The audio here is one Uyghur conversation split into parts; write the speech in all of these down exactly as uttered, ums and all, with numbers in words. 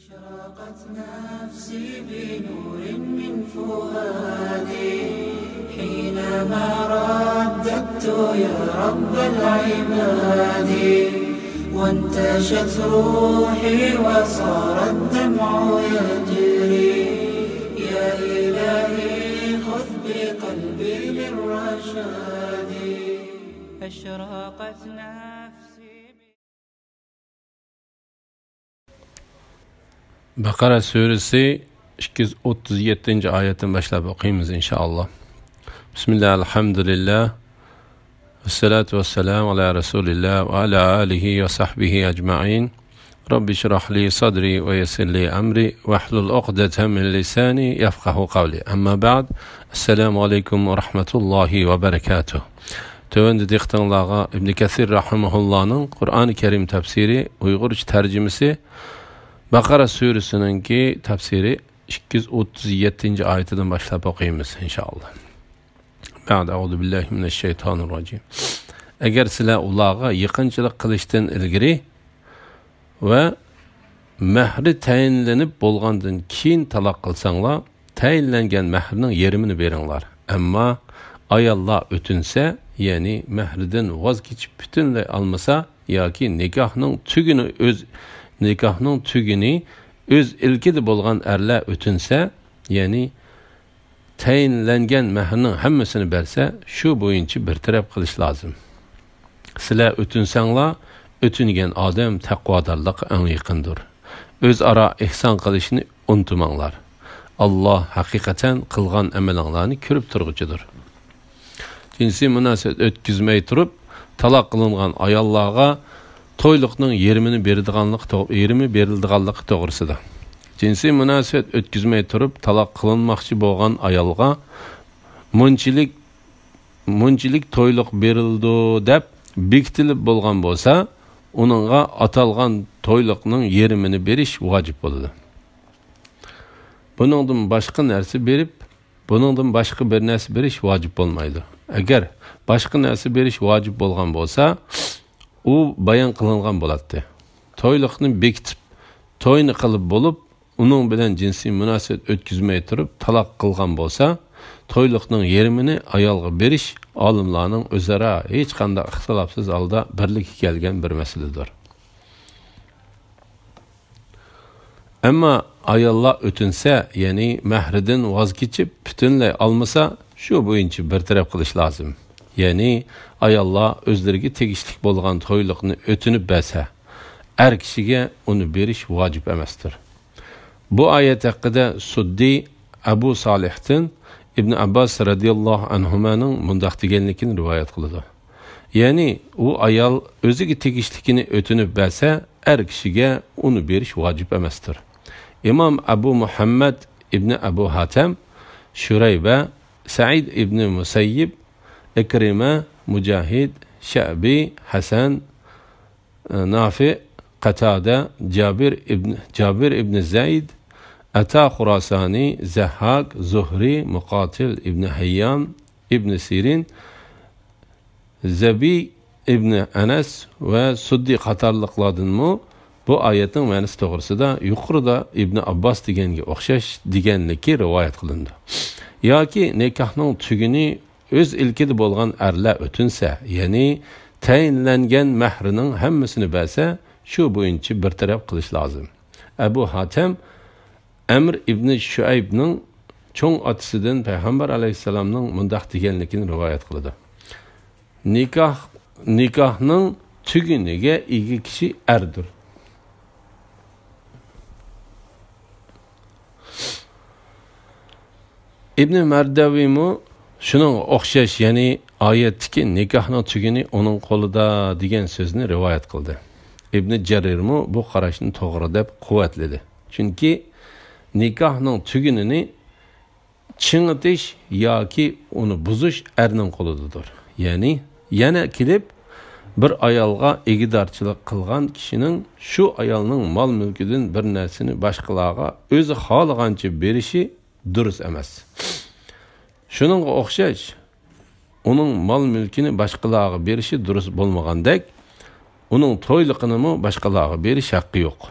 أشرقت نفسي بنور من فؤادي حينما رددت يا رب العباد، وانتشت روحي وصار الدمع يجري. يا إلهي خذ بقلبي للرشاد. أشرقت نفسي. بەقەرە سۈرىسى ئىككى يۈز ئوتتۇز يەتتىنچى ئايەتتىن باشلاپ ئوقۇيمىز، ئىنشائاللا. بىسمىللا، ئەلھەمدۇلىللا، ۋەسسالاتۇ ۋەسسالامۇ ئالا رەسۇلىللا ۋە ئالا ئالىھى ۋە سەھبىھى ئەجمەئىن. رەببىشرەھلى سەدرى ۋە يەسسىرلى ئەمرى ۋەھلۇل ئۇقدەتەم مىن لىسانى يەفقەھۇ قەۋلى. ئەمما بەئد. ئەسسالامۇ ئەلەيكۇم ۋە رەھمەتۇللاھى ۋە بەرەكاتۇھ. تۆۋەندە دىققىتىڭلارغا ئىبن كەسىر رەھىمەھۇللانىڭ قۇرئانى كەرىم تەپسىرى، ئۇيغۇرچە تەرجىمىسى، بەقەرە سۈرىسىنىڭكى تەپسىرى ئىككى يۈز ئوتتۇز يەتتىنچى ئايىتىدىن باشلاپ ئوقۇيمىز، ئىنشائاللا. بەئد، ئەئۇزۇ بىللاھى مىنەششەيتانىررەجىم. ئەگەر سىلەر ئۇلارغا يېقىنچىلىق قىلىشتىن ئىلگىرى ۋە مەھرى تەيىنلىنىپ بولغاندىن كېيىن تالاق قىلساڭلار، تەيىنلەنگەن مەھرىنىڭ يېرىمىنى بېرىڭلار. ئەمما ئاياللار ئۆتۈنسە، يەنى مەھرىدىن ۋاز كېچىپ پۈتۈنلەي ئالمىسا ياكى نىكاھنىڭ تۈگۈنى ئۆز، نىكاھنىڭ تۈگۈنى ئۆز ئىلكىدە بولغان ئەرلەر ئۆتۈنسە، يەنى تەيىنلەنگەن مەھرىنىڭ ھەممىسىنى بەرسە، شۇ بويىچە بىر تەرەپ قىلىش لازىم. سىلەر ئۆتۈنسەڭلار، ئۆتۈنگەن ئادەم تەقۋادارلىققا ئەڭ يېقىندۇر. ئۆزئارا ئېھسان قىلىشنى ئۇنتۇماڭلار. ئاللا ھەقىقەتەن قىلغان ئەمىلىڭلارنى كۆرۈپ تۇرغۇچىدۇر. جىنسىي مۇناسىۋەت ئۆتكۈزمەي تۇرۇپ تالاق قىلىنغان ئاياللارغا تويلۇقنىڭ يېرىمىنى بېرىدىغانلىقى تو-، يېرىمى بېرىلىدىغانلىقى توغرىسىدا. جىنسىي مۇناسىۋەت ئۆتكۈزمەي تۇرۇپ تالاق قىلىنماقچى بولغان ئايالغا مۇنچىلىك، مۇنچىلىك تويلۇق بېرىلىدۇ دەپ بېكىتىلىپ بولغان بولسا، ئۇنىڭغا ئاتالغان تويلۇقنىڭ يېرىمىنى بېرىش ۋاجىپ بولىدۇ. بۇنىڭدىن باشقا نەرسە بېرىپ، بۇنىڭدىن باشقا بىر نەرسە بېرىش ۋاجىپ بولمايدۇ. ئەگەر باشقا نەرسە بېرىش ۋاجىپ بولغان بولسا، ئۇ بايان قىلىنغان بولاتتى. تويلۇقنى بېكىتىپ، توينى قىلىپ بولۇپ، ئۇنىڭ بىلەن جىنسىي مۇناسىۋەت ئۆتكۈزمەي تۇرۇپ تالاق قىلغان بولسا، تويلۇقنىڭ يېرىمىنى ئايالغا بېرىش ئالىملارنىڭ ئۆزئارا ھېچقانداق ئىختىلاپسىز ھالدا بىرلىككە كەلگەن بىر مەسىلىدۇر. ئەمما ئاياللار ئۆتۈنسە، يەنى مەھرىدىن ۋاز كېچىپ، پۈتۈنلەي ئالمىسا، شۇ بويىچە بىر تەرەپ قىلىش لازىم. يەنى ئاياللار ئۆزلىرىگە تېگىشلىك بولغان تويلۇقنى ئۆتۈنۈپ بەرسە، ئەر كىشىگە ئۇنى بېرىش ۋاجىپ ئەمەستۇر. بۇ ئايەت ھەققىدە سۇددى ئەبۇ سالىھتىن ئىبن ئابباس رەزىياللاھۇ ئەنھۇمانىڭ مۇنداق دېگەنلىكىنى رىۋايەت قىلىدۇ. يەنى ئۇ ئايال ئۆزىگە تېگىشلىكىنى ئۆتۈنۈپ بەرسە، ئەر كىشىگە ئۇنى بېرىش ۋاجىپ ئەمەستۇر. ئىمام ئەبۇ مۇھەممەد ئىبنى ئەبۇ ھاتەم، شۇرەيبە، سەئىد ئىبنى مۇسەييىب، ئىكرىمە، مۇجاھىد، شەئبى، ھەسەن، نافى، قەتادە، جابىر ئىبن، جابىر ئىبنى زەيد، ئەتا خۇراسانى، زەھھاك، زۇھرى، مۇقاتىل ئىبنى ھەييام، ئىبنى سىرىن، زەبى ئىبنى ئەنەس ۋە سۇددى قاتارلىقلاردىنمۇ بۇ ئايەتنىڭ مەنىسى توغرىسىدا يۇقىرىدا ئىبنى ئابباس دېگەنگە ئوخشاش دېگەنلىكى رىۋايەت قىلىنىدۇ. ياكى نىكاھنىڭ تۈگۈنى ئۆز ئىلكىدە بولغان ئەرلەر ئۆتۈنسە، يەنى تەيىنلەنگەن مەھرىنىڭ ھەممىسىنى بەرسە، شۇ بويىچە بىر تەرەپ قىلىش لازىم. ئەبۇ ھاتەم ئەمر ئىبنى شۇئەيبنىڭ چوڭ ئاتىسىدىن پەيغەمبەر ئەلەيھىسسالامنىڭ مۇنداق دېگەنلىكىنى رىۋايەت قىلىدۇ: نىكاھ، نىكاھنىڭ تۈگۈنىگە ئىگە كىشى ئەردۇر. ئىبنى مەردەۋىمۇ شۇنىڭغا ئوخشاش، يەنى ئايەتتىكى نىكاھنىڭ تۈگۈنى ئۇنىڭ قولىدا دېگەن سۆزنى رىۋايەت قىلدى. ئىبنى جەرىرمۇ بۇ قاراشنى توغرا دەپ قۇۋۋەتلىدى. چۈنكى نىكاھنىڭ تۈگۈنىنى چىڭىتىش ياكى ئۇنى بۇزۇش ئەرنىڭ قولىدىدۇر. يەنى يەنە كېلىپ بىر ئايالغا ئىگىدارچىلىق قىلغان كىشىنىڭ شۇ ئايالنىڭ مال-مۈلكىدىن بىر نەرسىنى باشقىلارغا ئۆزى خالىغانچە بېرىشى دۇرۇس ئەمەس. شۇنىڭغا ئوخشاش، ئۇنىڭ مال-مۈلكىنى باشقىلارغا بېرىشى دۇرۇس بولمىغاندەك، ئۇنىڭ تويلۇقىنىمۇ باشقىلارغا بېرىش ھەققى يوق.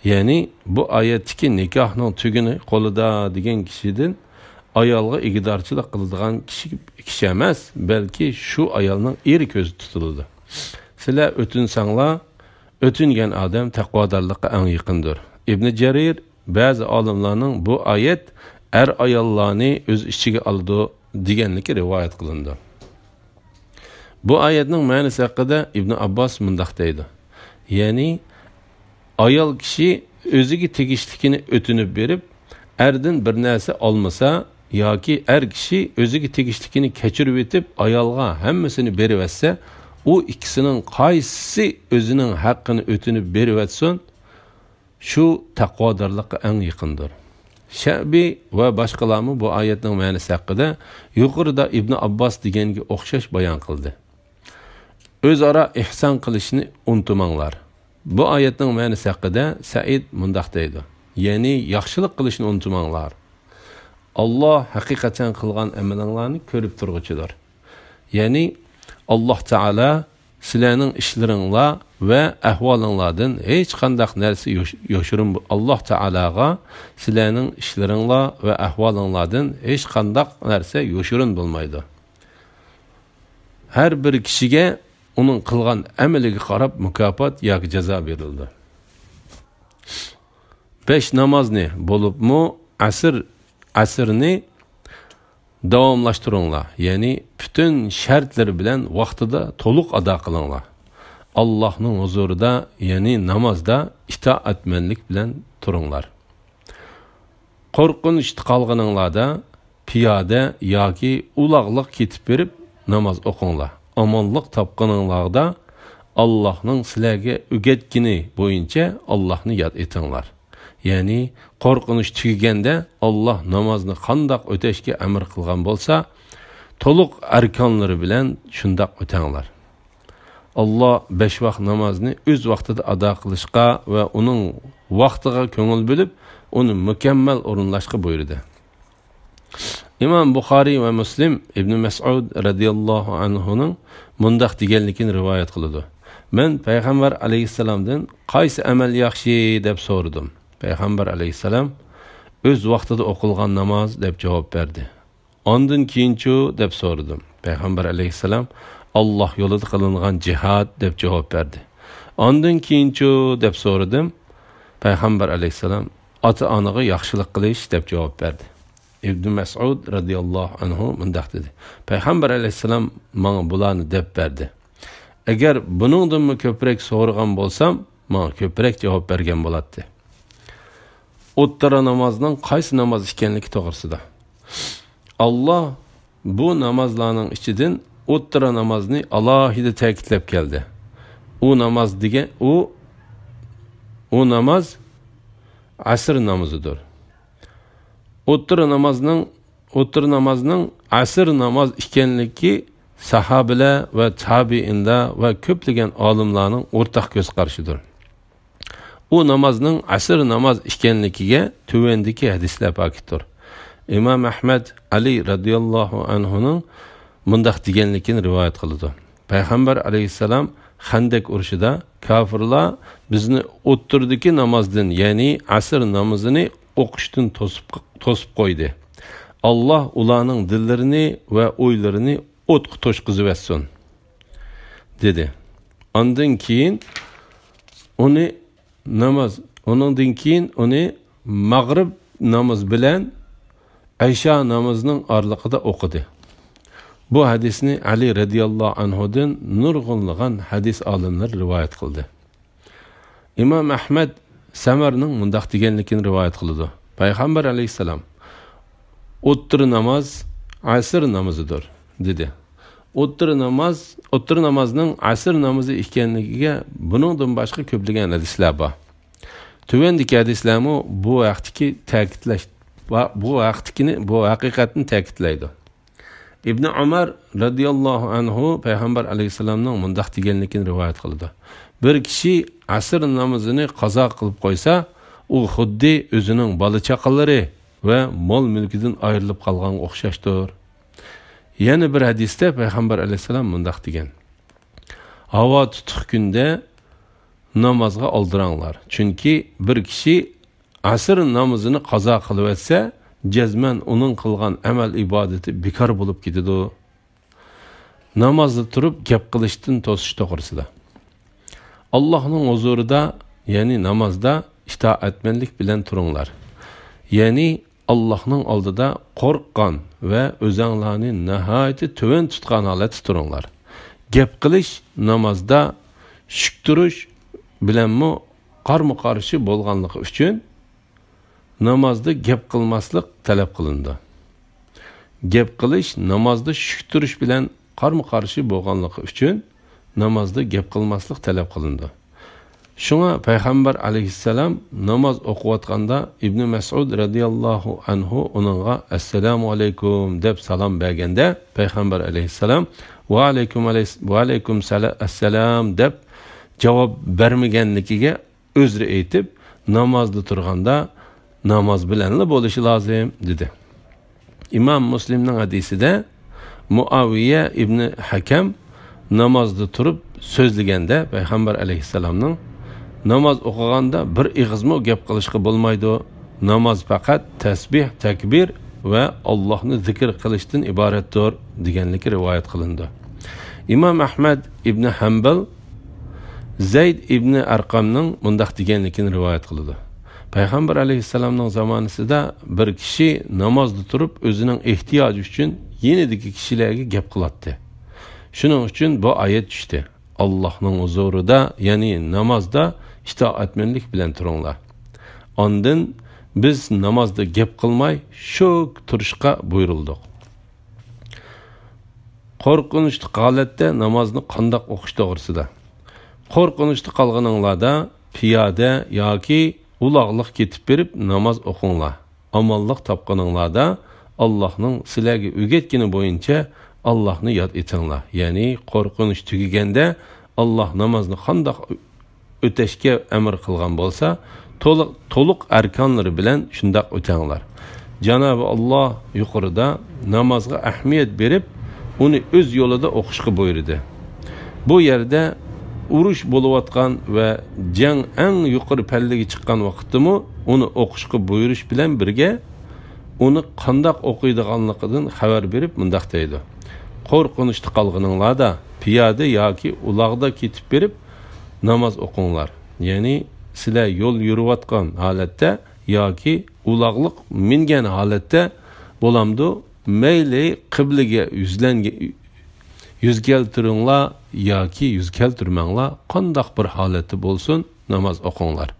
يەنى بۇ ئايەتتىكى نىكاھنىڭ تۈگۈنى قولىدا دېگەن كىشىدىن ئايالغا ئىگىدارچىلىق قىلىدىغان كىشى، كىشى ئەمەس، بەلكى شۇ ئايالنىڭ ئېرى كۆزدە تۇتۇلىدۇ. سىلەر ئۆتۈنسەڭلار، ئۆتۈنگەن ئادەم تەقۋادارلىققا ئەڭ يېقىندۇر. ئىبنى جەرىر بەزى ئالىملارنىڭ بۇ ئايەت ئەر-ئاياللارنى ئۆز ئىچىگە ئالىدۇ دېگەنلىكى رىۋايەت قىلىنىدۇ. بۇ ئايەتنىڭ مەنىسى ھەققىدە ئىبن ئابباس مۇنداق دەيدۇ، يەنى ئايال كىشى ئۆزىگە تېگىشلىكىنى ئۆتۈنۈپ بېرىپ، ئەردىن بىر نەرسە ئالمىسا ياكى ئەر كىشى ئۆزىگە تېگىشلىكىنى كەچۈرۈۋېتىپ، ئايالغا ھەممىسىنى بېرىۋەتسە، ئۇ ئىككىسىنىڭ قايسىسى ئۆزىنىڭ ھەققىنى ئۆتۈنۈپ بېرىۋەتسۇن، شۇ تەقۋادارلىققا ئەڭ يېقىندۇر. شەئبى ۋە باشقىلارمۇ بۇ ئايەتنىڭ مەنىسى ھەققىدە يۇقىرىدا ئىبن ئابباس دېگەنگە ئوخشاش بايان قىلدى. ئۆزئارا ئېھسان قىلىشنى ئۇنتۇماڭلار. بۇ ئايەتنىڭ مەنىسى ھەققىدە سەئىد مۇنداق دەيدۇ، يەنى ياخشىلىق قىلىشنى ئۇنتۇماڭلار. ئاللا ھەقىقەتەن قىلغان ئەمىلىڭلارنى كۆرۈپ تۇرغۇچىدۇر. يەنى ئاللا تائالا سىلەرنىڭ ئىشلىرىڭلار ۋە ئەھۋالىڭلاردىن ھېچقانداق نەرسە يوش-، يوشۇرۇن بو-، ئاللا تائالاغا سىلەرنىڭ ئىشلىرىڭلار ۋە ئەھۋالىڭلاردىن ھېچقانداق نەرسە يوشۇرۇن بولمايدۇ. ھەر بىر كىشىگە ئۇنىڭ قىلغان ئەمىلىگە قاراپ مۇكاپات ياكى جازا بېرىلىدۇ. بەش نامازنى، بولۇپمۇ ئەسىر، ئەسىرنى داۋاملاشتۇرۇڭلار، يەنى پۈتۈن شەرتلىرى بىلەن ۋاقتىدا تولۇق ئادا قىلىڭلار. ئاللاھنىڭ ھۇزۇرىدا، يەنى نامازدا ئىتائەتمەنلىك بىلەن تۇرۇڭلار. قورقۇنچتا قالغىنىڭلاردا پىيادە ياكى ئۇلاغلىق كېتىپ بېرىپ ناماز ئوقۇڭلار. ئامانلىق تاپقىنىڭلاردا ئاللاھنىڭ سىلەرگە ئۆگەتكىنى بويىچە ئاللاھنى ياد ئېتىڭلار. يەنى قورقۇنچ تۈگىگەندە ئاللاھ نامازنى قانداق ئۆتەشكە ئەمر قىلغان بولسا، تولۇق ئەركانلىرى بىلەن شۇنداق ئۆتەڭلار. ئاللاھ بەش ۋاق نامازنى ئۆز ۋاقتىدا ئادا قىلىشقا ۋە ئۇنىڭ ۋاقتىغا كۆڭۈل بۆلۈپ، ئۇنى مۇكەممەل ئورۇنلاشقا بۇيرۇدى. ئىمام بۇخارىي ۋە مۇسلىم ئىبنى مەسئۇد رەزىياللاھۇ ئەنھۇنىڭ مۇنداق دېگەنلىكىنى رىۋايەت قىلىدۇ، مەن پەيغەمبەر ئەلەيھىسسالامدىن «قايسى ئەمەل ياخشى؟» دەپ سورىدىم. پەيغەمبەر ئەلەيھىسسالام «ئۆز ۋاقتىدا ئوقۇلغان ناماز» دەپ جاۋاب بەردى. «ئاندىن كېيىنچۇ؟» دەپ سورىدىم. پەيغەمبەر ئەلەيھىسسالام «ئاللاھ يولىدا قىلىنغان جىھاد» دەپ جاۋاب بەردى. «ئاندىن كېيىنچۇ؟» دەپ سورىدىم. پەيغەمبەر ئەلەيھىسسالام «ئاتا-ئانىغا ياخشىلىق قىلىش» دەپ جاۋاب بەردى. ئىبنى مەسئۇد رەزىياللاھۇ ئەنھۇ مۇنداق دېدى، پەيغەمبەر ئەلەيھىسسالام ماڭا بۇلارنى دەپ بەردى. ئەگەر بۇنىڭدىنمۇ كۆپرەك سورىغان بولسام، ماڭا كۆپرەك جاۋاب بەرگەن بولاتتى. ئوتتۇرا نامازنىڭ قايسى ناماز ئىكەنلىكى توغرىسىدا. ئاللاھ بۇ نامازلارنىڭ ئىچىدىن ئوتتۇرا نامازنى ئالاھىدە تەكىتلەپ كەلدى. ئۇ ناماز دېگەن، ئۇ، ئۇ ناماز ئەسىر نامىزىدۇر. ئوتتۇرا نامازنىڭ، ئوتتۇرا نامازنىڭ ئەسىر ناماز ئىكەنلىكى ساھابىلەر ۋە تابىئىنلار ۋە كۆپلىگەن ئالىملارنىڭ ئورتاق كۆز قارىشىدۇر. ئۇ نامازنىڭ ئەسىر ناماز ئىكەنلىكىگە تۆۋەندىكى ھەدىسلەر پاكىتتۇر. ئىمام ئەھمەد ئەلى رەزىياللاھۇ ئەنھۇنىڭ مۇنداق دېگەنلىكىنى رىۋايەت قىلىدۇ. پەيغەمبەر ئەلەيھىسسالام خەندەك ئۇرۇشىدا كاپىرلار بىزنى ئوتتۇرىدىكى نامازدىن، يەنى ئەسىر نامىزىنى ئوقۇشتىن توسۇپ، توسۇپ قويدى. ئاللاھ ئۇلارنىڭ دىللىرىنى ۋە ئويلىرىنى ئوتقا توشقۇزۇۋەتسۇن، دېدى. ئاندىن كېيىن ئۇنى ناماز، ئۇنىڭدىن كېيىن ئۇنى مەغرىب نامىزى بىلەن ئەشا نامىزىنىڭ ئارىلىقىدا ئوقۇدى. بۇ ھەدىسنى ئەلى رەزىياللاھۇ ئەنھۇدىن نۇرغۇنلىغان ھەدىس ئالىملىرى رىۋايەت قىلدى. ئىمام ئەھمەد سەمەرنىڭ مۇنداق دېگەنلىكىنى رىۋايەت قىلىدۇ. پەيغەمبەر ئەلەيھىسسالام، «ئوتتۇرا ناماز ئەسىر نامىزىدۇر» دېدى. ئوتتۇرا ناماز، ئوتتۇرا نامازنىڭ ئەسىر نامىزى ئىكەنلىكىگە بۇنىڭدىن باشقا كۆپلىگەن ھەدىسلەر بار. تۆۋەندىكى ھەدىسلەرمۇ بۇ ھەقتىكى تەكىتلەش، بۇ ھەقتىكىنى، بۇ ھەقىقەتنى تەكىتلەيدۇ. ئىبنى ئۆمەر رەزىياللاھۇ ئەنھۇ پەيغەمبەر ئەلەيھىسسالامنىڭ مۇنداق دېگەنلىكىنى رىۋايەت قىلىدۇ: «بىر كىشى ئەسىر نامىزىنى قازا قىلىپ قويسا، ئۇ خۇددى ئۆزىنىڭ بالا-چاقىلىرى ۋە مال-مۈلكىدىن ئايرىلىپ قالغانغا ئوخشاشتۇر.» يەنە بىر ھەدىستە پەيغەمبەر ئەلەيھىسسالام مۇنداق دېگەن: «ھاۋا تۇتۇق كۈندە نامازغا ئالدىراڭلار. چۈنكى بىر كىشى ئەسىر نامىزىنى قازا قىلىۋەتسە، جەزمەن ئۇنىڭ قىلغان ئەمەل ئىبادىتى بىكار بولۇپ كېتىدۇ. نامازدا تۇرۇپ گەپ قىلىشتىن توسۇش توغرىسىدا. ئاللاھنىڭ ھۇزۇرىدا، يەنى نامازدا ئىتائەتمەنلىك بىلەن تۇرۇڭلار. يەنى ئاللاھنىڭ ئالدىدا قورققان ۋە ئۆزەڭلارنى ناھايىتى تۆۋەن تۇتقان ھالەتتە تۇرۇڭلار. گەپ قىلىش نامازدا شۈك تۇرۇش بىلەنمۇ قارمۇ قارشى بولغانلىقى ئۈچۈن نامازدا گەپ قىلماسلىق تەلەپ قىلىنىدۇ. گەپ قىلىش نامازدا شۈك تۇرۇش بىلەن قارمۇ قارشى بولغانلىقى ئۈچۈن نامازدا گەپ قىلماسلىق تەلەپ قىلىنىدۇ. شۇڭا پەيغەمبەر ئەلەيھىسسالام ناماز ئوقۇۋاتقاندا ئىبنى مەسئۇد رەزىياللاھۇ ئەنھۇ ئۇنىڭغا «ئەسسالامۇ ئەلەيكۇم» دەپ سالام بەرگەندە، پەيغەمبەر ئەلەيھىسسالام «ۋەئەلەيكۇم ئەلەيس-، ۋەئەلەيكۇم سەلە-، ئەسسالام» دەپ جاۋاب بەرمىگەنلىكىگە ئۆزرە ئېيتىپ، نامازدا تۇرغاندا ناماز بىلەنلا بولۇشى لازىم، دېدى. ئىمام مۇسلىمنىڭ ھەدىسىدە مۇئاۋىيە ئىبنى ھەكەم نامازدا تۇرۇپ سۆزلىگەندە، پەيغەمبەر ئەلەيھىسسالامنىڭ، ناماز ئوقۇغاندا بىر ئېغىزمۇ گەپ قىلىشقا بولمايدۇ، ناماز پەقەت تەسبىھ، تەكبىر ۋە ئاللاھنى زىكىر قىلىشتىن ئىبارەتتۇر، دېگەنلىكى رىۋايەت قىلىنىدۇ. ئىمام ئەھمەد ئىبنى ھەمبەل زەيد ئىبنى ئەرقەمنىڭ مۇنداق دېگەنلىكىنى رىۋايەت قىلىدۇ. پەيغەمبەر ئەلەيھىسسالامنىڭ زامانىسىدا بىر كىشى نامازدا تۇرۇپ ئۆزىنىڭ ئېھتىياجى ئۈچۈن يېنىدىكى كىشىلەرگە گەپ قىلاتتى. شۇنىڭ ئۈچۈن بۇ ئايەت چۈشتى. ئاللاھنىڭ ھۇزۇرىدا، يەنى نامازدا ئىتائەتمەنلىك بىلەن تۇرۇڭلار. ئاندىن بىز نامازدا گەپ قىلماي شۇ تۇرۇشقا بۇيرۇلدۇق. قورقۇنچلۇق ھالەتتە نامازنى قانداق ئوقۇش توغرىسىدا. قورقۇنچتا قالغىنىڭلاردا پىيادە ياكى ئۇلاغلىق كېتىپ بېرىپ ناماز ئوقۇڭلار. ئامانلىق تاپقىنىڭلاردا ئاللاھنىڭ سىلەرگە ئۆگەتكىنى بويىچە ئاللاھنى ياد ئېتىڭلار. يەنى قورقۇنچ تۈگىگەندە ئاللاھ نامازنى قانداق ئۆتەشكە ئەمر قىلغان بولسا، تولۇق، تولۇق ئەركانلىرى بىلەن شۇنداق ئۆتەڭلار. جانابى ئاللاھ يۇقىرىدا نامازغا ئەھمىيەت بېرىپ، ئۇنى ئۆز يولىدا ئوقۇشقا بۇيرۇدى. بۇ يەردە ئۇرۇش بولۇۋاتقان ۋە جەڭ ئەڭ يۇقىرى پەللىگە چىققان ۋاقىتتىمۇ ئۇنى ئوقۇشقا بۇيرۇش بىلەن بىرگە، ئۇنى قانداق ئوقۇيدىغانلىقىدىن خەۋەر بېرىپ مۇنداق دەيدۇ: قورقۇنچتا قالغىنىڭلاردا پىيادە ياكى ئۇلاغدا كېتىپ بېرىپ ناماز ئوقۇڭلار. يەنى سىلەر يول يۈرۈۋاتقان ھالەتتە ياكى ئۇلاغلىق مىنگەن ھالەتتە بولامدۇ، مەيلى قىبلىگە يۈزلەنگە-، يۈز كەلتۈرۈڭلار ياكى يۈز كەلتۈرمەڭلار، قانداق بىر ھالەتتە بولسۇن، ناماز ئوقۇڭلار.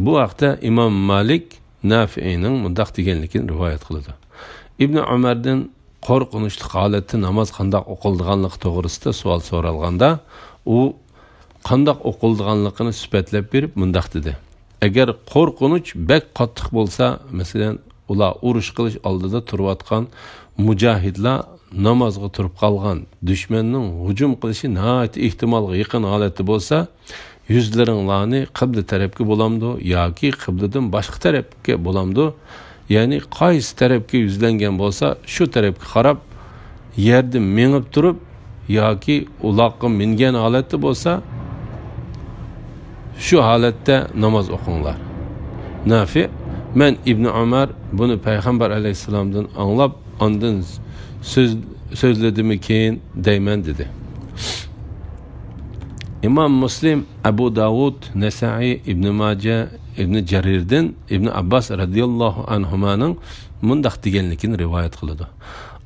بۇ ھەقتە ئىمام مالىك نافىئىنىڭ مۇنداق دېگەنلىكىنى رىۋايەت قىلىدۇ. ئىبنى ئۆمەردىن قورقۇنچلۇق ھالەتتە ناماز قانداق ئوقۇلىدىغانلىقى توغرىسىدا سوئال سورالغاندا، ئۇ قانداق ئوقۇلىدىغانلىقىنى سۈپەتلەپ بېرىپ مۇنداق دېدى: ئەگەر قورقۇنچ بەك قاتتىق بولسا، مەسىلەن، ئۇلار ئۇرۇش قىلىش ئالدىدا تۇرۇۋاتقان مۇجاھىدلار نامازغا تۇرۇپ قالغان، دۈشمەننىڭ ھۇجۇم قىلىشى ناھايىتى ئېھتىمالغا يېقىن ھالەتتە بولسا، يۈزلىرىڭلارنى قىبلە تەرەپكە بولامدۇ ياكى قىبلىدىن باشقا تەرەپكە بولامدۇ؟ يەنى قايسى تەرەپكە يۈزلەنگەن بولسا، شۇ تەرەپكە قاراپ، يەردە مېڭىپ تۇرۇپ ياكى ئۇلاغقا مىنگەن ھالەتتە بولسا، شۇ ھالەتتە ناماز ئوقۇڭلار. نافىئ: مەن ئىبنى ئۆمەر بۇنى پەيغەمبەر ئەلەيھىسسالامدىن ئاڭلاپ، ئاندىن سۆز-، سۆزلىدىمىكىن دەيمەن، دېدى. ئىمام مۇسلىم، ئەبۇ داۋۇد، نەسائىي، ئىبنى ماجە، ئىبنى جەرىردىن ئىبنى ئابباس رەزىياللاھۇ ئەنھۇمانىڭ مۇنداق دېگەنلىكىنى رىۋايەت قىلىدۇ: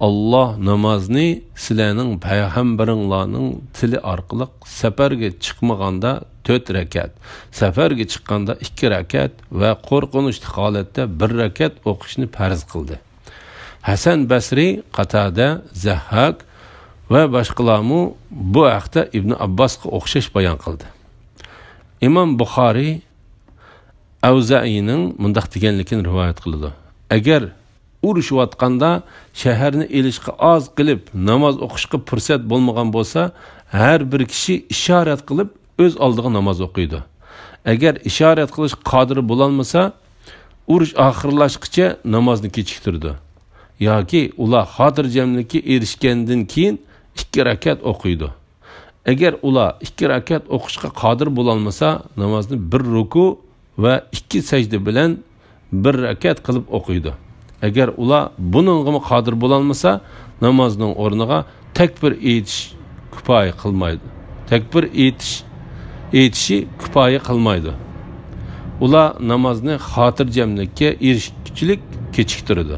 ئاللاھ نامازنى سىلەرنىڭ پەيغەمبىرىڭلارنىڭ تىلى ئارقىلىق سەپەرگە چىقمىغاندا تۆت رەكەت، سەپەرگە چىققاندا ئىككى رەكەت ۋە قورقۇنچلۇق ھالەتتە بىر رەكەت ئوقۇشنى پەرز قىلدى. ھەسەن بەسرى، قاتادە، زەھھاك ۋە باشقىلارمۇ بۇ ھەقتە ئىبنى ئابباسقا ئوخشاش بايان قىلدى. ئىمام بۇخارىي ئەۋزائىينىڭ مۇنداق دېگەنلىكىنى رىۋايەت قىلىدۇ: ئەگەر ئۇرۇشۇۋاتقاندا شەھەرنى ئېلىشقا ئاز قېلىپ ناماز ئوقۇشقا پۇرسەت بولمىغان بولسا، ھەر بىر كىشى ئىشارەت قىلىپ ئۆز ئالدىغا ناماز ئوقۇيدۇ. ئەگەر ئىشارەت قىلىش قادىرى بولالمىسا، ئۇرۇش ئاخىرلاشقىچە نامازنى كېچىكتۈرىدۇ. ياكى ئۇلار خاتىرجەملىككە ئېرىشكەندىن كېيىن ئىككى رەكەت ئوقۇيدۇ. ئەگەر ئۇلار ئىككى رەكەت ئوقۇشقا قادىر بولالمىسا، نامازنى بىر رۇكۇ ۋە ئىككى سەجدە بىلەن بىر رەكەت قىلىپ ئوقۇيدۇ. ئەگەر ئۇلار بۇنىڭغىمۇ قادىر بولالمىسا، نامازنىڭ ئورنىغا تەكبىر ئېيتىش كۇپايە قىلمايدۇ. تەكبىر ئېيتىش، ئېيتىشى كۇپايە قىلمايدۇ. ئۇلار نامازنى خاتىرجەملىككە ئېرىشكۈچىلىك كېچىكتۈرىدۇ.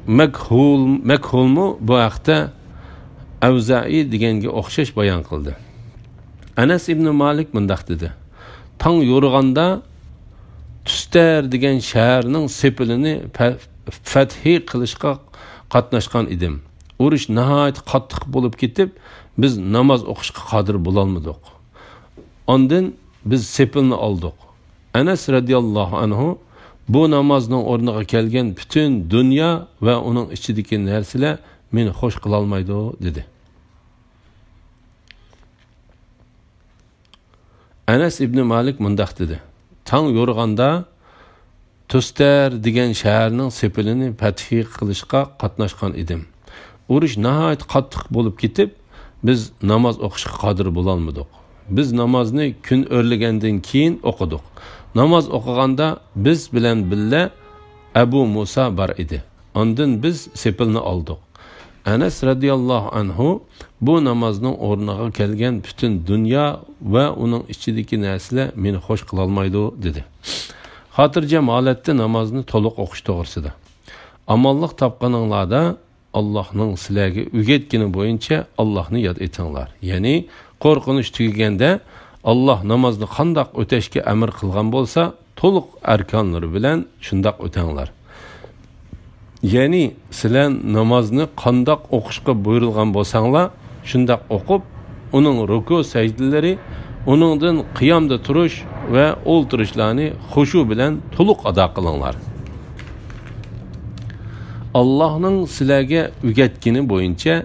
مەكھۇل، مەكھۇلمۇ بۇ ھەقتە ئەۋزائىي دېگەنگە ئوخشاش بايان قىلدى. ئەنەس ئىبنى مالىك مۇنداق دېدى: تاڭ يورۇغاندا تۇستەر دېگەن شەھەرنىڭ سېپىلىنى پە-، پەتھى قىلىشقا قاتناشقان ئىدىم. ئۇرۇش ناھايىتى قاتتىق بولۇپ كېتىپ، بىز ناماز ئوقۇشقا قادىر بولالمىدۇق. ئاندىن بىز سېپىلنى ئالدۇق. ئەنەس رەزىياللاھۇ ئەنھۇ: بۇ نامازنىڭ ئورنىغا كەلگەن پۈتۈن دۇنيا ۋە ئۇنىڭ ئىچىدىكى نەرسىلەر مېنى خوش قىلالمايدۇ، دېدى. ئەنەس ئىبنى مالىك مۇنداق دېدى: تاڭ يورۇغاندا تۇستەر دېگەن شەھەرنىڭ سېپىلىنى پەتھى قىلىشقا قاتناشقان ئىدىم. ئۇرۇش ناھايىتى قاتتىق بولۇپ كېتىپ، بىز ناماز ئوقۇشقا قادىر بولالمىدۇق. بىز نامازنى كۈن ئۆرلىگەندىن كېيىن ئوقۇدۇق. ناماز ئوقۇغاندا بىز بىلەن بىللە ئەبۇ مۇسا بار ئىدى. ئاندىن بىز سېپىلنى ئالدۇق. ئەنەس رەزىياللاھۇ ئەنھۇ: بۇ نامازنىڭ ئورنىغا كەلگەن پۈتۈن دۇنيا ۋە ئۇنىڭ ئىچىدىكى نەرسىلەر مېنى خوش قىلالمايدۇ، دېدى. خاتىرجەم ھالەتتە نامازنى تولۇق ئوقۇش توغرىسىدا. ئامانلىق تاپقىنىڭلاردا ئاللاھنىڭ سىلەرگە ئۆگەتكىنى بويىچە ئاللاھنى ياد ئېتىڭلار. يەنى قورقۇنچ تۈگىگەندە، ئاللاھ نامازنى قانداق ئۆتەشكە ئەمر قىلغان بولسا، تولۇق ئەركانلىرى بىلەن شۇنداق ئۆتەڭلار. يەنى سىلەر نامازنى قانداق ئوقۇشقا بۇيرۇلغان بولساڭلار، شۇنداق ئوقۇپ، ئۇنىڭ رۇكۇ سەجدىلىرى، ئۇنىڭدىن قىيامدا تۇرۇش ۋە ئولتۇرۇشلارنى خۇشۇ بىلەن تولۇق ئادا قىلىڭلار. ئاللاھنىڭ سىلەرگە ئۆگەتكىنى بويىچە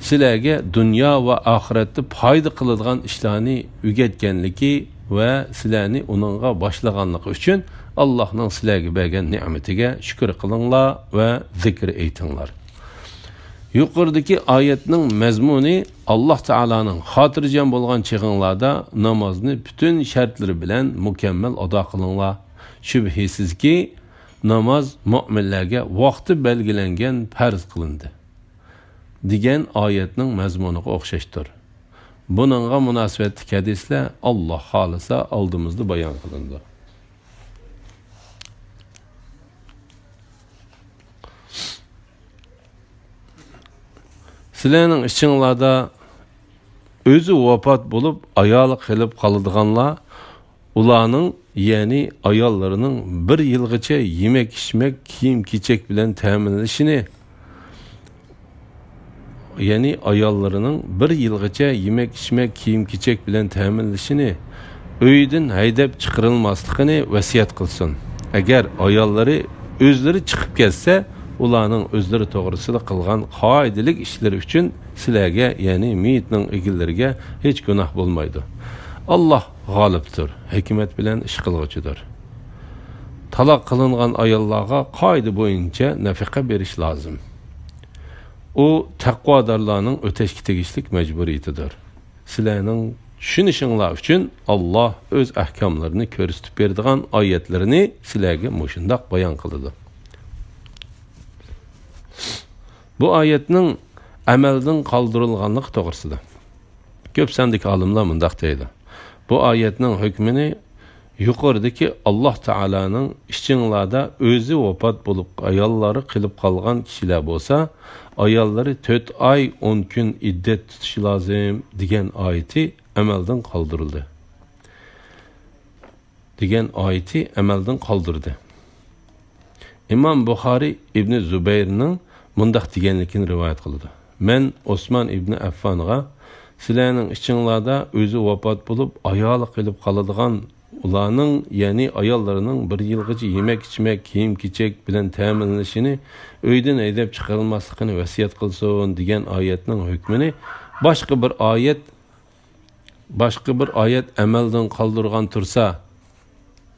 سىلەرگە دۇنيا ۋە ئاخىرەتتە پايدا قىلىدىغان ئىشلارنى ئۆگەتكەنلىكى ۋە سىلەرنى ئۇنىڭغا باشلىغانلىقى ئۈچۈن ئاللاھنىڭ سىلەرگە بەرگەن نېمىتىگە شۈكۈر قىلىڭلار ۋە زىكىر ئېيتىڭلار. يۇقىرىدىكى ئايەتنىڭ مەزمۇنى: ئاللاھ تائالانىڭ: خاتىرجەم بولغان چېغىڭلاردا نامازنى پۈتۈن شەرتلىرى بىلەن مۇكەممەل ئادا قىلىڭلار. شۈبھىسىزكى، ناماز مۆمىنلەرگە ۋاقتى بەلگىلەنگەن پەرز قىلىندى، دېگەن ئايەتنىڭ مەزمۇنىغا ئوخشاشتۇر. بۇنىڭغا مۇناسىۋەتلىك ھەدىسلەر، ئاللاھ خالىسا، ئالدىمىزدا بايان قىلىنىدۇ. سىلەرنىڭ ئىچىڭلاردا ئۆزى ۋاپات بولۇپ، ئايالى قېلىپ قالىدىغانلار، ئۇلارنىڭ، يەنى ئاياللىرىنىڭ بىر يىلغىچە يېمەك-ئىچمەك، كىيىم-كېچەك بىلەن تەمىنلىشىنى، يەنى ئاياللىرىنىڭ بىر يىلغىچە يېمەك-ئىچمەك، كىيىم-كېچەك بىلەن تەمىنلىشىنى، ئۆيدىن ھەيدەپ چىقىرىلماسلىقىنى ۋەسىيەت قىلسۇن. ئەگەر ئاياللىرى ئۆزلىرى چىقىپ كەتسە، ئۇلارنىڭ ئۆزلىرى توغرىسىدا قىلغان قائىدىلىك ئىشلىرى ئۈچۈن سىلەرگە، يەنى مېيىتنىڭ ئىگىلىرىگە ھېچ گۇناھ بولمايدۇ. ئاللاھ غالىبتۇر، ھېكمەت بىلەن ئىش قىلغۇچىدۇر. تالاق قىلىنغان ئاياللارغا قائىدە بويىچە نەپىقە بېرىش لازىم. ئۇ تەقۋادارلارنىڭ ئۆتەشكە تېگىشلىك مەجبۇرىيىتىدۇر. سىلەرنىڭ چۈشىنىشىڭلار ئۈچۈن، ئاللاھ ئۆز ئەھكاملىرىنى كۆرسىتىپ بېرىدىغان ئايەتلىرىنى سىلەرگە مۇشۇنداق بايان قىلىدۇ. بۇ ئايەتنىڭ ئەمەلدىن قالدۇرۇلغانلىقى توغرىسىدا كۆپ ساندىكى ئالىملار مۇنداق دەيدۇ: بۇ ئايەتنىڭ ھۆكمىنى يۇقىرىدىكى ئاللاھ تائالانىڭ ئىچىڭلاردا ئۆزى ۋاپات بولۇپ، ئاياللىرى قېلىپ قالغان كىشىلەر بولسا، ئاياللىرى تۆت ئاي، ئون كۈن ئىددەت تۇتۇشى لازىم، دېگەن ئايىتى ئەمەلدىن قالدۇرۇلدى. دېگەن ئايىتى ئەمەلدىن قالدۇردى. ئىمام بۇخارىي ئىبنى زۇبەيرنىڭ مۇنداق دېگەنلىكىنى رىۋايەت قىلىدۇ: مەن ئوسمان ئىبنى ئەففانغا، سىلەرنىڭ ئىچىڭلاردا ئۆزى ۋاپات بولۇپ، ئايالى قېلىپ قالىدىغان، ئۇلارنىڭ، يەنى ئاياللىرىنىڭ بىر يىلغىچە يېمەك-ئىچمەك، كىيىم-كېچەك بىلەن تەمىنلىشىنى، ئۆيدىن ھەيدەپ چىقىرىلماسلىقىنى ۋەسىيەت قىلسۇن، دېگەن ئايەتنىڭ ھۆكمىنى باشقا بىر ئايەت باشقا بىر ئايەت ئەمەلدىن قالدۇرغان تۇرسا،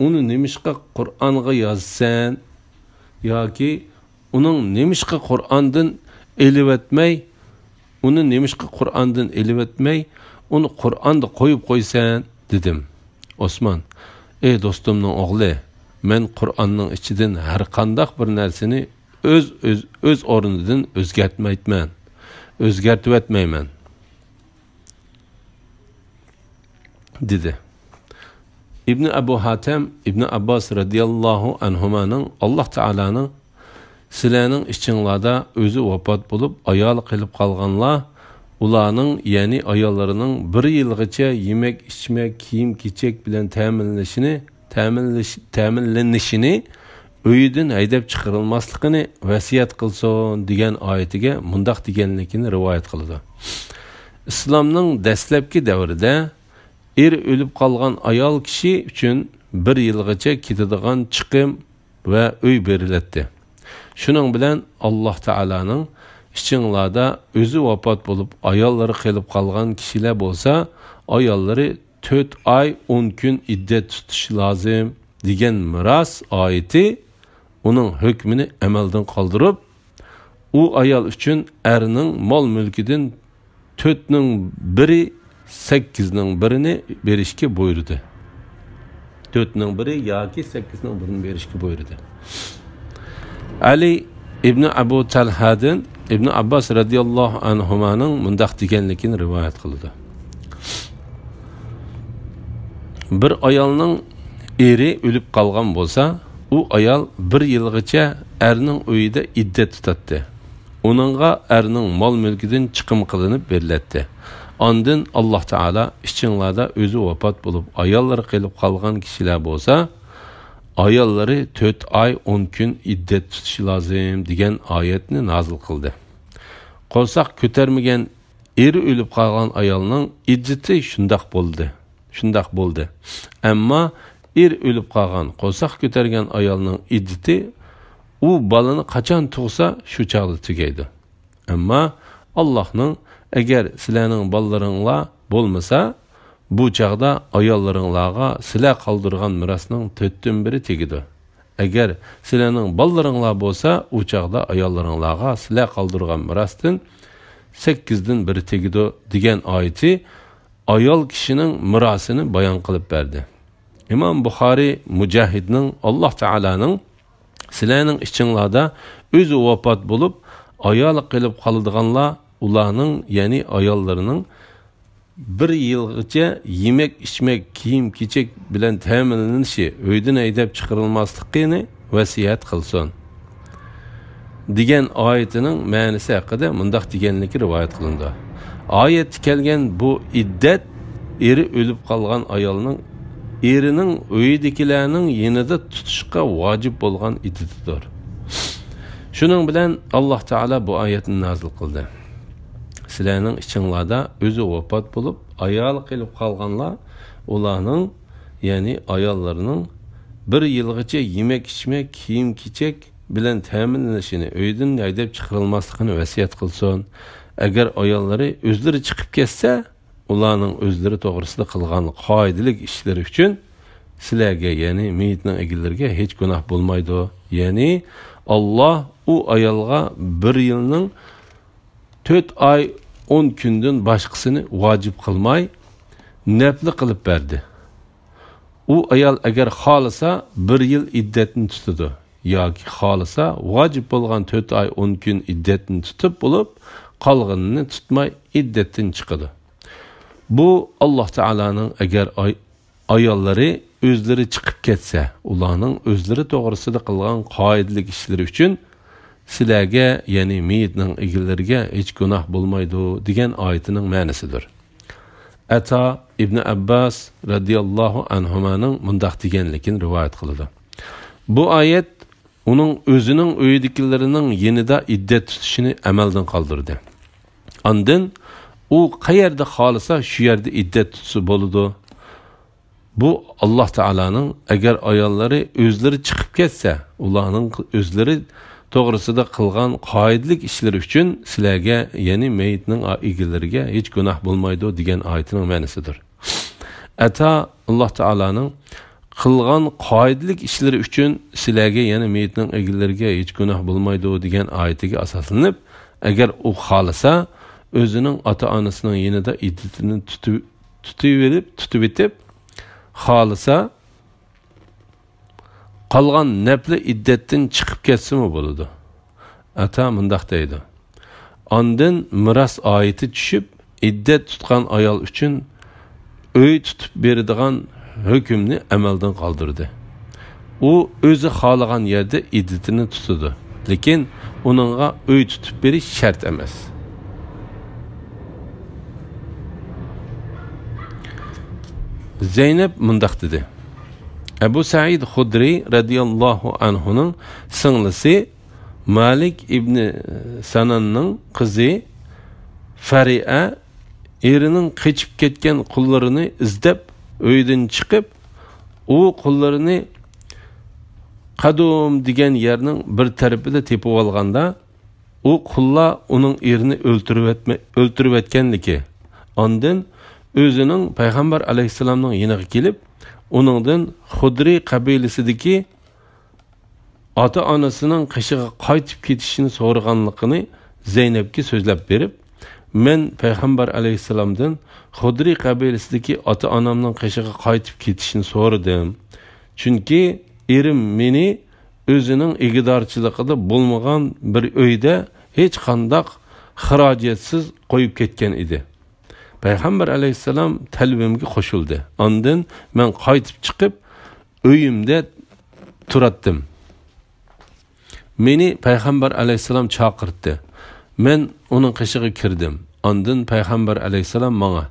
ئۇنى نېمىشقا قۇرئانغا يازىسەن؟ ياكى ئۇنىڭ نېمىشقا قۇرئاندىن ئېلىۋەتمەي، ئۇنى نېمىشقا قۇرئاندىن ئېلىۋەتمەي، ئۇنى قۇرئاندا قويۇپ قويىسەن؟» دېدىم. ئوسمان: «ئەي دوستۇمنىڭ ئوغلى، مەن قۇرئاننىڭ ئىچىدىن ھەرقانداق بىر نەرسىنى ئۆز، ئۆز، ئۆز ئورنىدىن ئۆزگەرتمەيتمەن، ئۆزگەرتىۋەتمەيمەن» دېدى. ئىبنى ئەبۇ ھاتەم ئىبنى ئابباس رەزىياللاھۇ ئەنھۇمانىڭ، ئاللاھ تائالانىڭ، «سىلەرنىڭ ئىچىڭلاردا ئۆزى ۋاپات بولۇپ، ئايالى قېلىپ قالغانلار، ئۇلارنىڭ، يەنى ئاياللىرىنىڭ بىر يىلغىچە يېمەك-ئىچمەك، كىيىم-كېچەك بىلەن تەمىنلىشىنى، تەمىنلىش-، تەمىنلىنىشىنى ئۆيىدىن ھەيدەپ چىقىرىلماسلىقىنى ۋەسىيەت قىلسۇن» دېگەن ئايىتىگە مۇنداق دېگەنلىكىنى رىۋايەت قىلىدۇ: «ئىسلامنىڭ دەسلەپكى دەۋرىدە ئېرى ئۆلۈپ قالغان ئايال كىشى ئۈچۈن بىر يىلغىچە كېتىدىغان چىقىم ۋە ئۆي بېرىلەتتى. شۇنىڭ بىلەن ئاللاھ تائالانىڭ، ئىچىڭلاردا ئۆزى ۋاپات بولۇپ، ئاياللىرى قېلىپ قالغان كىشىلەر بولسا، ئاياللىرى تۆت ئاي ئون كۈن ئىددەت تۇتۇشى لازىم» دېگەن مىراس ئايىتى ئۇنىڭ ھۆكمىنى ئەمەلدىن قالدۇرۇپ، ئۇ ئايال ئۈچۈن ئەرنىڭ مال-مۈلكىدىن تۆتنىڭ بىرى سەككىزنىڭ بىرىنى بېرىشكە بۇيرۇدى. تۆتنىڭ بىرى ياكى سەككىزنىڭ بىرىنى بېرىشكە بۇيرۇدى. ئەلى ئىبنى ئەبۇ تەلھەدىن ئىبنى ئابباس رەزىياللاھۇ ئەنھۇمانىڭ مۇنداق دېگەنلىكىنى رىۋايەت قىلىدۇ: «بىر ئايالنىڭ ئېرى ئۆلۈپ قالغان بولسا، ئۇ ئايال بىر يىلغىچە ئەرنىڭ ئۆيىدە ئىددەت تۇتاتتى. ئۇنىڭغا ئەرنىڭ مال-مۈلكىدىن چىقىم قىلىنىپ بېرىلەتتى. ئاندىن ئاللاھ تائالا، ئىچىڭلاردا ئۆزى ۋاپات بولۇپ، ئاياللىرى قېلىپ قالغان كىشىلەر بولسا، ئاياللىرى تۆت ئاي ئون كۈن ئىددەت تۇتۇشى لازىم» دېگەن ئايەتنى نازىل قىلدى. قورساق كۆتەرمىگەن ئېرى ئۆلۈپ قالغان ئايالنىڭ ئىددىتى شۇنداق بولدى، شۇنداق بولدى. ئەمما ئېرى ئۆلۈپ قالغان، قورساق كۆتەرگەن ئايالنىڭ ئىددىتى ئۇ بالىنى قاچان تۇغسا، شۇ چاغدا تۈگەيدۇ. ئەمما ئاللاھنىڭ، ئەگەر سىلەرنىڭ بالىلىرىڭلار بولمىسا، بۇ چاغدا ئاياللىرىڭلارغا سىلەر قالدۇرغان مىراسنىڭ تۆتتىن بىرى تېگىدۇ. ئەگەر سىلەرنىڭ بالىلىرىڭلار بولسا، ئۇ چاغدا ئاياللىرىڭلارغا سىلەر قالدۇرغان مىراستىن سەككىزدىن بىرى تېگىدۇ، دېگەن ئايىتى ئايال كىشىنىڭ مىراسىنى بايان قىلىپ بەردى. ئىمام بۇخارىي مۇجاھىدنىڭ، ئاللاھ تائالانىڭ، «سىلەرنىڭ ئىچىڭلاردا ئۆزى ۋاپات بولۇپ، ئايالى قېلىپ قالىدىغانلار، ئۇلارنىڭ، يەنى ئاياللىرىنىڭ بىر يىلغىچە يېمەك-ئىچمەك، كىيىم-كېچەك بىلەن تەمىنلىنىشى، ئۆيدىن ھەيدەپ چىقىرىلماسلىقىنى ۋەسىيەت قىلسۇن» دېگەن ئايىتىنىڭ مەنىسى ھەققىدە مۇنداق دېگەنلىكى رىۋايەت قىلىنىدۇ: «ئايەتتە كەلگەن بۇ ئىددەت ئېرى ئۆلۈپ قالغان ئايالنىڭ ئېرىنىڭ ئۆيىدىكىلەرنىڭ يېنىدا تۇتۇشقا ۋاجىپ بولغان ئىددىتىدۇر.» شۇنىڭ بىلەن ئاللاھ تائالا بۇ ئايەتنى نازىل قىلدى: «سىلەرنىڭ ئىچىڭلاردا ئۆزى ۋاپات بولۇپ، ئايالى قېلىپ قالغانلار، ئۇلارنىڭ، يەنى ئاياللىرىنىڭ بىر يىلغىچە يېمەك-ئىچمەك، كىيىم-كېچەك بىلەن تەمىنلىنىشىنى، ئۆيدىن ھەيدەپ چىقىرىلماسلىقىنى ۋەسىيەت قىلسۇن. ئەگەر ئاياللىرى ئۆزلىرى چىقىپ كەتسە، ئۇلارنىڭ ئۆزلىرى توغرىسىدا قىلغان قائىدىلىك ئىشلىرى ئۈچۈن سىلەرگە، يەنى مېيىتنىڭ ئىگىلىرىگە ھېچ گۇناھ بولمايدۇ.» يەنى ئاللاھ ئۇ ئايالغا بىر يىلنىڭ تۆت ئاي ئون كۈندىن باشقىسىنى ۋاجىپ قىلماي، نەپلى قىلىپ بەردى. ئۇ ئايال ئەگەر خالىسا، بىر يىل ئىددەتنى تۇتىدۇ ياكى خالىسا، ۋاجىپ بولغان تۆت ئاي ئون كۈن ئىددەتنى تۇتۇپ بولۇپ، قالغىنىنى تۇتماي ئىددەتتىن چىقىدۇ. بۇ ئاللاھ تائالانىڭ، ئەگەر ئاي-، ئاياللىرى ئۆزلىرى چىقىپ كەتسە، ئۇلارنىڭ ئۆزلىرى توغرىسىدا قىلغان قائىدىلىك ئىشلىرى ئۈچۈن سىلەرگە، يەنى مېيىتنىڭ ئىگىلىرىگە ھېچ گۇناھ بولمايدۇ، دېگەن ئايىتىنىڭ مەنىسىدۇر. ئەتا ئىبنى ئەبباس رەزىياللاھۇ ئەنھۇمانىڭ مۇنداق دېگەنلىكىنى رىۋايەت قىلىدۇ: «بۇ ئايەت ئۇنىڭ ئۆزىنىڭ ئۆيىدىكىلىرىنىڭ يېنىدا ئىددەت تۇتۇشىنى ئەمەلدىن قالدۇردى. ئاندىن ئۇ قەيەردە خالىسا، شۇ يەردە ئىددەت تۇتسا بولىدۇ. بۇ ئاللاھ تائالانىڭ، ئەگەر ئاياللىرى ئۆزلىرى چىقىپ كەتسە، ئۇلارنىڭ ئۆزلىرى توغرىسىدا قىلغان قائىدىلىك ئىشلىرى ئۈچۈن سىلەرگە، يەنى مېيىتنىڭ ئا-، ئىگىلىرىگە ھېچ گۇناھ بولمايدۇ» دېگەن ئايىتىنىڭ مەنىسىدۇر. ئەتا ئاللاھ تائالانىڭ، «قىلغان قائىدىلىك ئىشلىرى ئۈچۈن سىلەرگە، يەنى مېيىتنىڭ ئىگىلىرىگە ھېچ گۇناھ بولمايدۇ» دېگەن ئايىتىگە ئاساسلىنىپ، ئەگەر ئۇ خالىسا، ئۆزىنىڭ ئاتا-ئانىسىنىڭ يېنىدا ئىددىتىنى تۇتۇ-، تۇتۇۋېلىپ، تۇتۇۋېتىپ، خالىسا، قالغان نەپلى ئىددەتتىن چىقىپ كەتسىمۇ بولىدۇ. ئاتا مۇنداق دەيدۇ: ئاندىن مىراس ئايىتى چۈشۈپ، ئىددەت تۇتقان ئايال ئۈچۈن ئۆي تۇتۇپ بېرىدىغان ھۆكۈمنى ئەمەلدىن قالدۇردى. ئۇ ئۆزى خالىغان يەردە ئىددىتىنى تۇتىدۇ، لېكىن ئۇنىڭغا ئۆي تۇتۇپ بېرىش شەرت ئەمەس. زەينەپ مۇنداق دېدى: ئەبۇ سەئىد خۇدرى رەزىياللاھۇ ئەنھۇنىڭ سىڭلىسى مالىك ئىبنى سەناننىڭ قىزى فەرىئە ئېرىنىڭ قېچىپ كەتكەن قۇللىرىنى ئىزدەپ ئۆيدىن چىقىپ، ئۇ قۇللىرىنى قەدۇم دېگەن يەرنىڭ بىر تەرىپىدە تېپىۋالغاندا، ئۇ قۇللار ئۇنىڭ ئېرىنى ئۆلتۈرۈۋەتمە-، ئۆلتۈرۈۋەتكەنلىكى، ئاندىن ئۆزىنىڭ پەيغەمبەر ئەلەيھىسسالامنىڭ يېنىغا كېلىپ، ئۇنىڭدىن خۇدرى قەبىلىسىدىكى ئاتا-ئانىسىنىڭ قېشىغا قايتىپ كېتىشىنى سورىغانلىقىنى زەينەپكە سۆزلەپ بېرىپ، مەن پەيغەمبەر ئەلەيھىسسالامدىن خۇدرى قەبىلىسىدىكى ئاتا-ئانامنىڭ قېشىغا قايتىپ كېتىشىنى سورىدىم. چۈنكى ئېرىم مېنى ئۆزىنىڭ ئىگىدارچىلىقىدا بولمىغان بىر ئۆيدە ھېچقانداق خىراجەتسىز قويۇپ كەتكەن ئىدى. پەيغەمبەر ئەلەيھىسسالام تەلىپىمگە قوشۇلدى. ئاندىن مەن قايتىپ چىقىپ، ئۆيۈمدە تۇراتتىم. مېنى پەيغەمبەر ئەلەيھىسسالام چاقىرتتى. مەن ئۇنىڭ قېشىغا كىردىم. ئاندىن پەيغەمبەر ئەلەيھىسسالام ماڭا: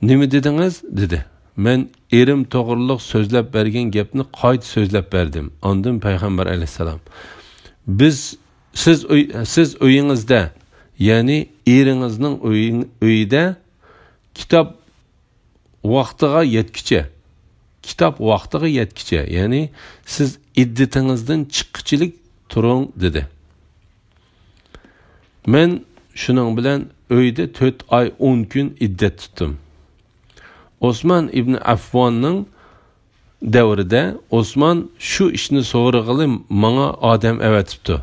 «نېمە دېدىڭىز؟» دېدى. مەن: «ئېرىم توغرۇلۇق سۆزلەپ بەرگەن گەپنى قايتا سۆزلەپ بەردىم.» ئاندىن پەيغەمبەر ئەلەيھىسسالام: «بىز، سىز ئۆي-، سىز ئۆيىڭىزدە، يەنى ئېرىڭىزنىڭ ئۆيىڭ-، ئۆيىدە كىتاب ۋاقتىغا يەتكۈچە، كىتاب ۋاقتىغا يەتكۈچە، يەنى سىز ئىددىتىڭىزدىن چىققۇچىلىك تۇرۇڭ» دېدى. مەن شۇنىڭ بىلەن ئۆيدە تۆت ئاي ئون كۈن ئىددەت تۇتتۇم. ئوسمان ئىبنى ئەفۋاننىڭ دەۋرىدە ئوسمان شۇ ئىشنى سورىغىلى ماڭا ئادەم ئەۋەتىپتۇ.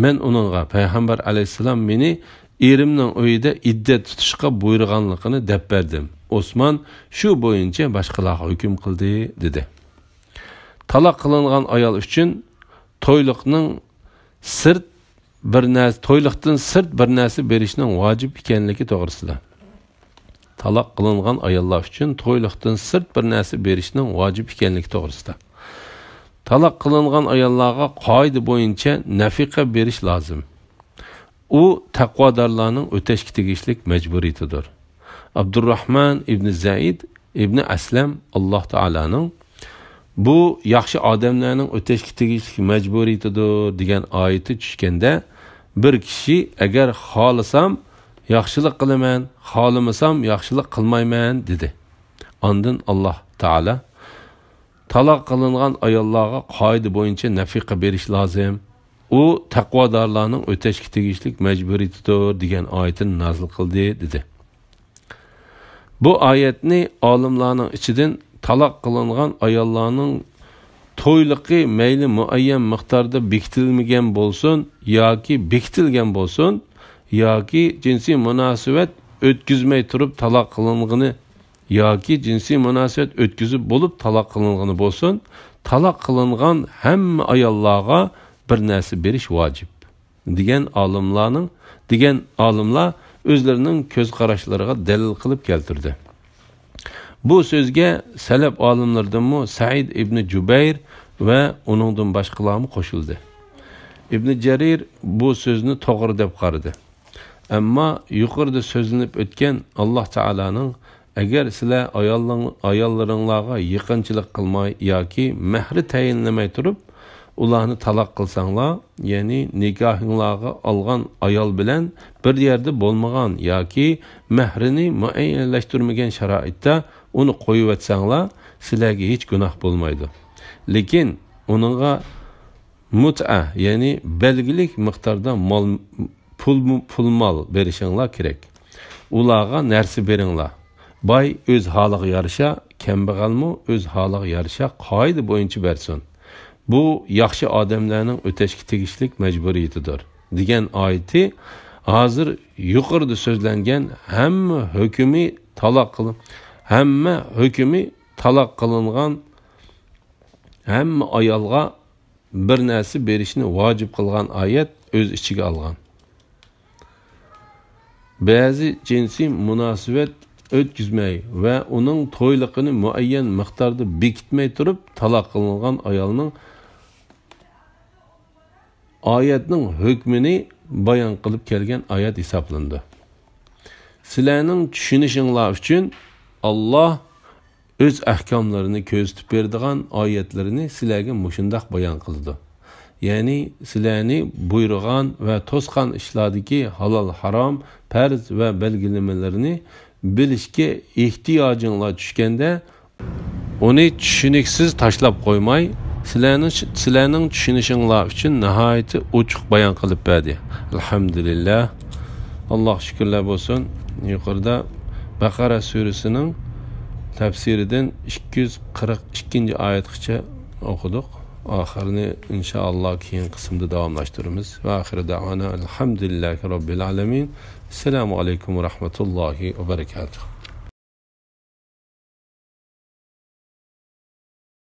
مەن ئۇنىڭغا، پەيغەمبەر ئەلەيھىسسالام مېنى ئېرىمنىڭ ئۆيىدە ئىددەت تۇتۇشقا بۇيرۇغانلىقىنى دەپ بەردىم. ئوسمان شۇ بويىچە باشقىلارغا ھۆكۈم قىلدى، دېدى. تالاق قىلىنغان ئايال ئۈچۈن تويلۇقنىڭ سىرت بىر نەرسە، تويلۇقتىن سىرت بىر نەرسە بېرىشنىڭ ۋاجىپ ئىكەنلىكى توغرىسىدا. تالاق قىلىنغان ئاياللار ئۈچۈن تويلۇقتىن سىرت بىر نەرسە بېرىشنىڭ ۋاجىپ ئىكەنلىكى توغرىسىدا. تالاق قىلىنغان ئاياللارغا قائىدە بويىچە نەفىقە بېرىش لازىم. ئۇ تەقۋادارلارنىڭ ئۆتەشكە تېگىشلىك مەجبۇرىيىتىدۇر. ئابدۇرراھمان ئىبنى زەيد ئىبنى ئەسلەم، ئاللاھ تائالانىڭ «بۇ ياخشى ئادەملەرنىڭ ئۆتەشكە تېگىشلىك مەجبۇرىيىتىدۇر» دېگەن ئايىتى چۈشكەندە، بىر كىشى «ئەگەر خالىسام ياخشىلىق قىلىمەن، خالىمىسام ياخشىلىق قىلمايمەن» دېدى. ئاندىن ئاللاھ تائالا «تالاق قىلىنغان ئاياللارغا قائىدە بويىچە نەفىقە بېرىش لازىم. ئۇ تەقۋادارلارنىڭ ئۆتەشكە تېگىشلىك مەجبۇرىيىتىدۇر» دېگەن ئايىتىنى نازىل قىلدى، دېدى. بۇ ئايەتنى ئالىملارنىڭ ئىچىدىن تالاق قىلىنغان ئاياللارنىڭ تويلۇقى مەيلى مۇئەييەن مىقداردا بېكىتىلمىگەن بولسۇن ياكى بېكىتىلگەن بولسۇن، ياكى جىنسىي مۇناسىۋەت ئۆتكۈزمەي تۇرۇپ تالاق قىلىنغىنى، ياكى جىنسىي مۇناسىۋەت ئۆتكۈزۈپ بولۇپ تالاق قىلىنغىنى بولسۇن، تالاق قىلىنغان ھەممە ئاياللارغا بىر نەرسە بېرىش ۋاجىپ. دېگەن ئالىملارنىڭ، دېگەن ئالىملار ئۆزلىرىنىڭ كۆز قاراشلىرىغا دەلىل قىلىپ كەلتۈردى. بۇ سۆزگە سەلەپ ئالىملىرىدىنمۇ سەئىد ئىبنى جۇبەير ۋە ئۇنىڭدىن باشقىلارمۇ قوشۇلدى. ئىبنى جەرىر بۇ سۆزنى توغرا دەپ قارىدى. ئەمما يۇقىرىدا سۆزلىنىپ ئۆتكەن ئاللاھ تائالانىڭ «ئەگەر سىلەر ئاياللىڭ-، ئاياللىرىڭلارغا يېقىنچىلىق قىلماي ياكى مەھرى تەيىنلىمەي تۇرۇپ، ئۇلارنى تالاق قىلساڭلار، يەنى نىكاھىڭلارغا ئالغان ئايال بىلەن بىر يەردە بولمىغان ياكى مەھرىنى مۇئەييەنلەشتۈرمىگەن شارائىتتا ئۇنى قويۇۋەتسەڭلار، سىلەرگە ھېچ گۇناھ بولمايدۇ. لېكىن ئۇنىڭغا مۇتئە، يەنى بەلگىلىك مىقداردا مال، پۇل، پۇل مال بېرىشىڭلار كېرەك. ئۇلارغا نەرسە بېرىڭلار. باي ئۆز ھالىغا يارىشا، كەمبەغەلمۇ ئۆز ھالىغا يارىشا قائىدە بويىچە بەرسۇن. بۇ ياخشى ئادەملەرنىڭ ئۆتەشكە تېگىشلىك مەجبۇرىيىتىدۇر» دېگەن ئايىتى ھازىر يۇقىرىدا سۆزلەنگەن ھەممە ھۆكمى تالاق قىلىن-، ھەممە ھۆكمى تالاق قىلىنغان ھەممە ئايالغا بىر نەرسە بېرىشنى ۋاجىپ قىلغان ئايەت ئۆز ئىچىگە ئالغان. بەزى جىنسىي مۇناسىۋەت ئۆتكۈزمەي ۋە ئۇنىڭ تويلۇقىنى مۇئەييەن مىقداردا بېكىتمەي تۇرۇپ تالاق قىلىنغان ئايالنىڭ ئايەتنىڭ ھۆكمىنى بايان قىلىپ كەلگەن ئايەت ھېسابلىنىدۇ. سىلەرنىڭ چۈشىنىشىڭلار ئۈچۈن، ئاللاھ ئۆز ئەھكاملىرىنى كۆرسىتىپ بېرىدىغان ئايەتلىرىنى سىلەرگە مۇشۇنداق بايان قىلىدۇ. يەنى سىلەرنى بۇيرۇغان ۋە توسقان ئىشلاردىكى ھالال، ھارام، پەرز ۋە بەلگىلىمىلىرىنى بىلىشكە ئېھتىياجىڭلار چۈشكەندە، ئۇنى چۈشىنىكسىز تاشلاپ قويماي، سىلەرنىڭ، سىلەرنىڭ چۈشىنىشىڭلار ئۈچۈن ناھايىتى ئوچۇق بايان قىلىپ بەردى. ئەلھەمدۇلىللاھ. ئاللاھقا شۈكۈرلەر بولسۇن. يۇقىرىدا بەقەرە سۈرىسىنىڭ تەپسىرىدىن ئىككى يۈز قىرىق ئىككىنچى ئايەتكىچە ئوقۇدۇق. ئاخىرىنى ئىنشائاللاھ كېيىنكى قىسىمدا داۋاملاشتۇرىمىز. ۋە ئاخىرى دەئۋانا ئەلھەمدۇلىللاھى رەببىل ئالەمىن. ئەسسالامۇ ئەلەيكۇم ۋە رەھمەتۇللاھى ۋە بەرەكاتۇھ.